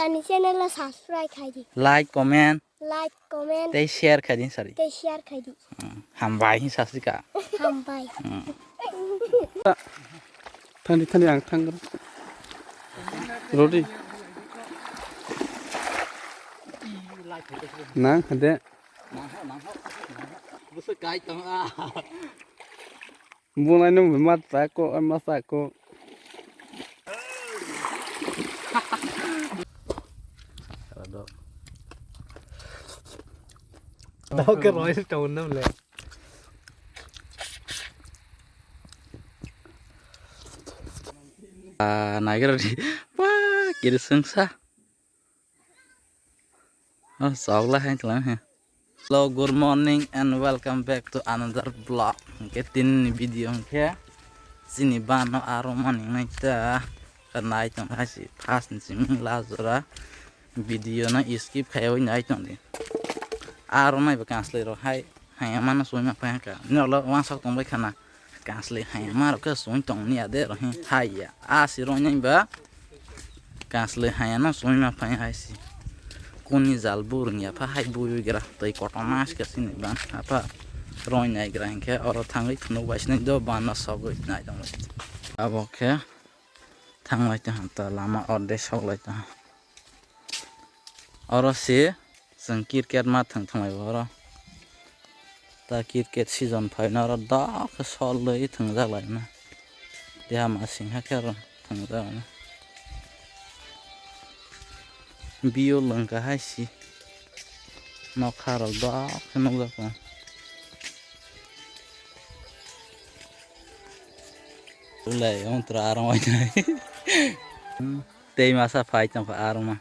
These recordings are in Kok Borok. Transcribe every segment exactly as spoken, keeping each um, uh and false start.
Ani channel o subscribe khai di. Like, comment. Like, comment. Tei share khai di, sari. Tei share khai di. Hmm, hambai hin sasika. Hambai. Hmm. Thani, thani ang thang. Rodi. Nang hade. Bwswk kai tong a. Bunai nung masa ko, masa ko. Tao ke roi tong nam le. Ah, nagar di. Wah, kiri sengsa. Oh, sok la hai tlang he. Hello, good morning and welcome back to another vlog. Hingke tini ni video hingke chini bano aro mani nai ta nai tong hai si first ni simi last jora video no skip khai oi nai tong di. Aro nai ba kansloi rok hai hai mano soi ma phai ka. Ni olo wansok tong bai khana. Kansloi hai ma rok khe soi tong ni ade ro hin hai ya. A si ro nai ba. Kansloi haya no sumui ma phai hai si. Kuni jal bu rwngya pha hai bui gra tei kotorma aska sini ban apha roi nai gra hinkhe oro thangwi phunuk bai sinai do ban no sogwi nai tong lai. Abo khe thang lai tong ta lama orde sok lai tong. Oro si. Chwng cricket ma thwng thwng lai bo oro. Ta cricket season phaina oro dok khe sol lwi thwngjak lai no. Deha ma sing hakhe oro thwngjak lai no. Biyo lwng ka hai si. Nokha rok dok khe nukjak tongo. Ulai, wng tura arong wainai. Tei masa phai tongkha aroma.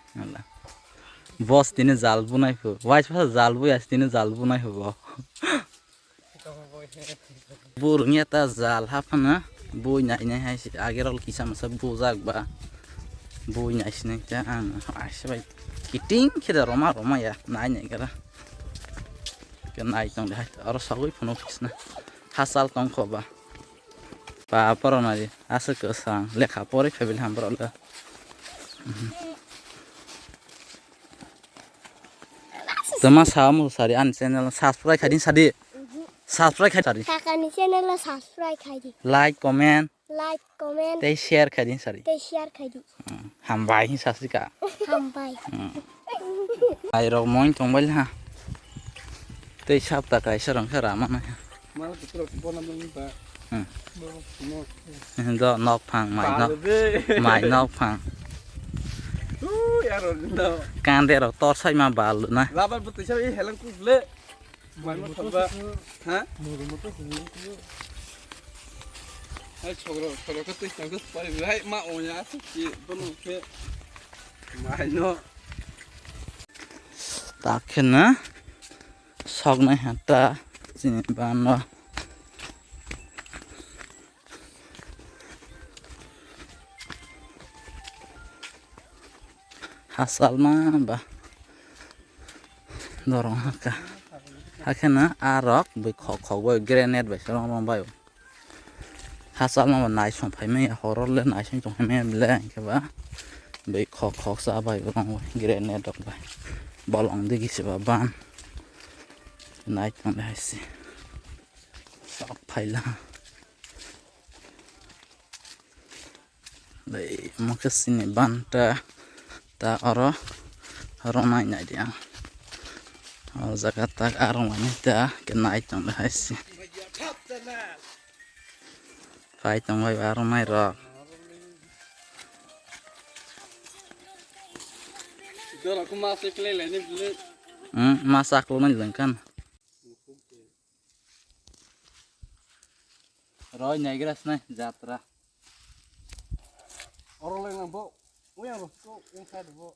Boss tini jal bunai phu. Wais masa jal bui as tini jal bunai phu bo. Burung ya ta jal haphana bui nai nai hai si. Age rol kisa masa bujak ba. Bui nai sinai ta ang aisa bai kiting khe da roma roma ya nai nai gara. Ke nai tong de hai aro sagui phano kisna. Hasal tong kho ba. Ba, borok nai aswk kwchang lekha porwi phaibai ham borok le. Tama sa mo sari ani channel subscribe khai din sadi. Subscribe khai sadi. Kakani channel o subscribe khai di. Like, comment. Like, comment. Tei share khai din sari. Tei share khai di. Hmm, hambai hin sasrika. Hambai. Hmm. Ai rok moin tongbai ha. Tei sap ta kaisa rong khe rama nai. Mala tu rok bona dong ba. Hmm. Mo, mo. Do nok phang mai nok. Ba de. Mai nok phang. U ya ro no. Kande rok tor sai ma bal na. Labar bu tu sa i helang ku le. Mai mo thon ba. Ha? Hai chokro, chokro ka twi tang ko pari hai ma onya asuk ki bono ke. Mai no. Tak khe na soknai ha ta chini bano. Hasal ma ba dorong haka. Hakhe na a rok bui khok khok bai grenade bai se rong rong bai. Hachal ma bo naisong phaimaya, horor le naisong tong phaimaya bele, hingke ba bai khok khok sa bai rong bai, grenade rok bai, bolong digi se ba ban nai tong le hai se sok phaila. Bai omo khe chini ban ta, ta oro oro nai nai di ang. O jaga ta aro mani ta ke nai tong le hai se. Phai tong bai aro nai rok. Dora ko ma se klei lai ni bile. Hmm, ma sak lo nai jang kan. Roi nai gra snai jatra. Oro lai nang bo. Uyang ro ko yang sa bo.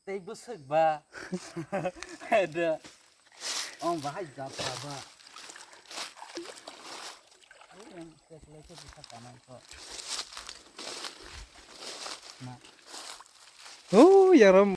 Tei bwswk ba. Ada. Ong bahai jatra ba. Ui, yang tek leke bisa tanam ko. Ma. Oh, yaram.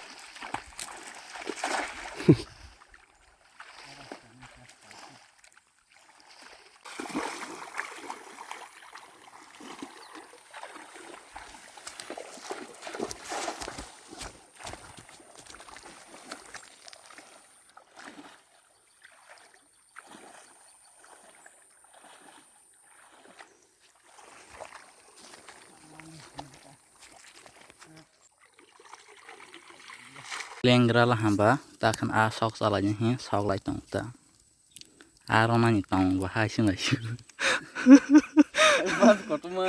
Lengra la hamba, ta khan a sok chalai ni hi sok lai tong ta. A rw nani tong bo hai sing lai si. Bas kotorma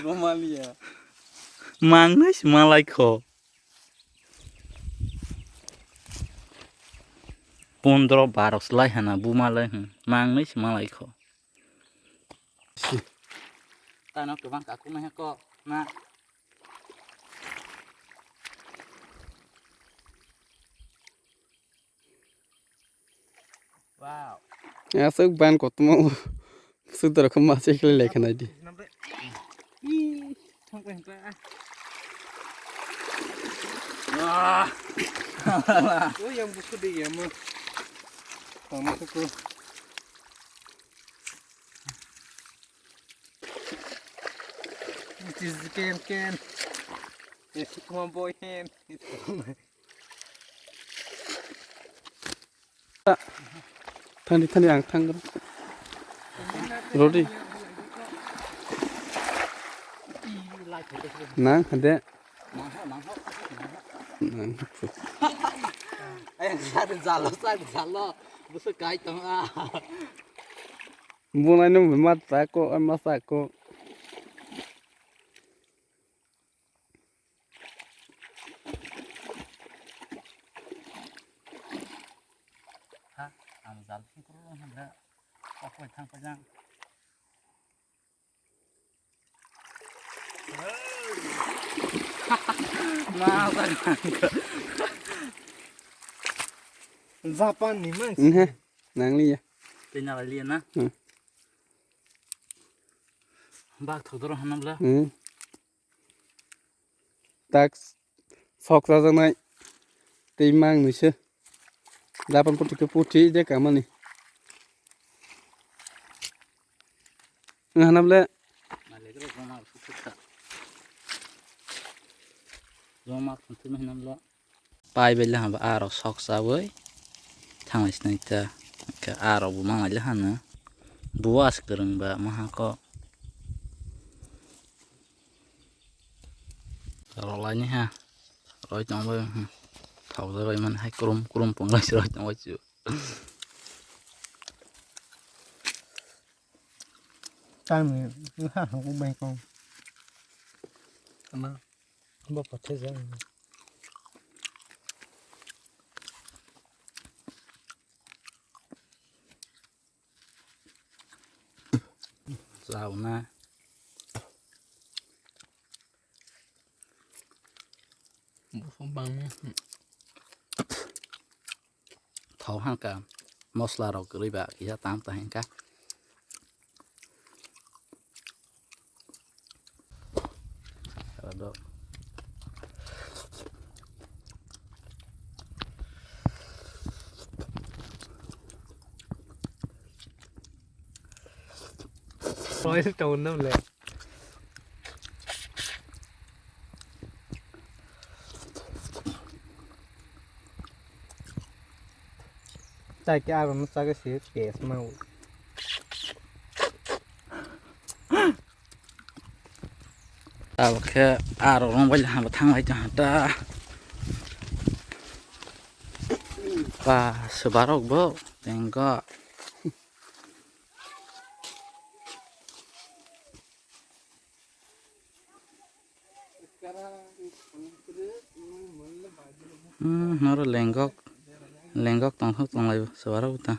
romaliya. Mangnwi si malai kho. Pondro baro slai hana bumalai, hmm, mangnwi si malai kho. Tano kwbang kaku mai ko na. Wow. Aswk ban kotorma. Sudra kho ma se khlai lai khna di. Ih, thang pen ta. Ah. Oh, yang buku di ya mo. Tama ko. It is the can can. Yes, come on, boy, hand. Thani thani ang thang. Rodi. Nang hade. Nang. Ay, sa de jalo, sa de jalo. Busu kai tong a. Bunai no masa ko, masa ko. Ha, ang jal sukro hwnda. Kok bai thang pajang. Ma, Japan ni man. Nhe, nang liya. Tei nalai liya na? Hmm. Bak thodoro hanam la. Hmm. Tak sok chajaknai tei mang nwi se. Japan puthi khe puthi je kamani. Wng hanap le. Pai bai le hamba a rok sok chawi thanglai sinai ta. Hwnkhe a rok bo manglai le hano. Bo as kwrwng ba maha kok. Rok lai ni ha. Roi tong bai, hmm. Thok da bai man hai krum krum pung lai roi tong bai chu. Tang ni ha ha ko bai ko. Ama. Bo pathe ja. Sauna. Bufang bangni. Thok hangka, mosla rok kwrwi ba kisa tam ta hangka. Ado. Oil tong nam le. Chai ke aro no chai ke si taste ma. Abo khe aro rong bai hamba thang lai ta. Ba, swbarok bo tengko. Hmm, noro lenggok, lenggok tongthok tonglai swbarok ta.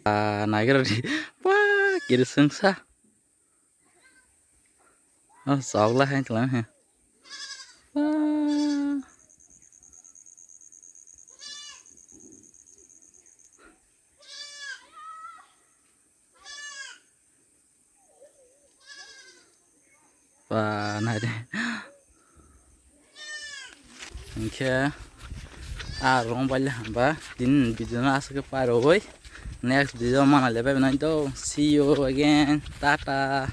Ah, nagira di, wah, kiri sengsa. Oh, sok la hai tlang he. Ah. Ba, nai de. Hingkhe, a rong bai le hamba. Din video no aswk pai rogoi. Next video mana le bai nai do. See you again. Tata.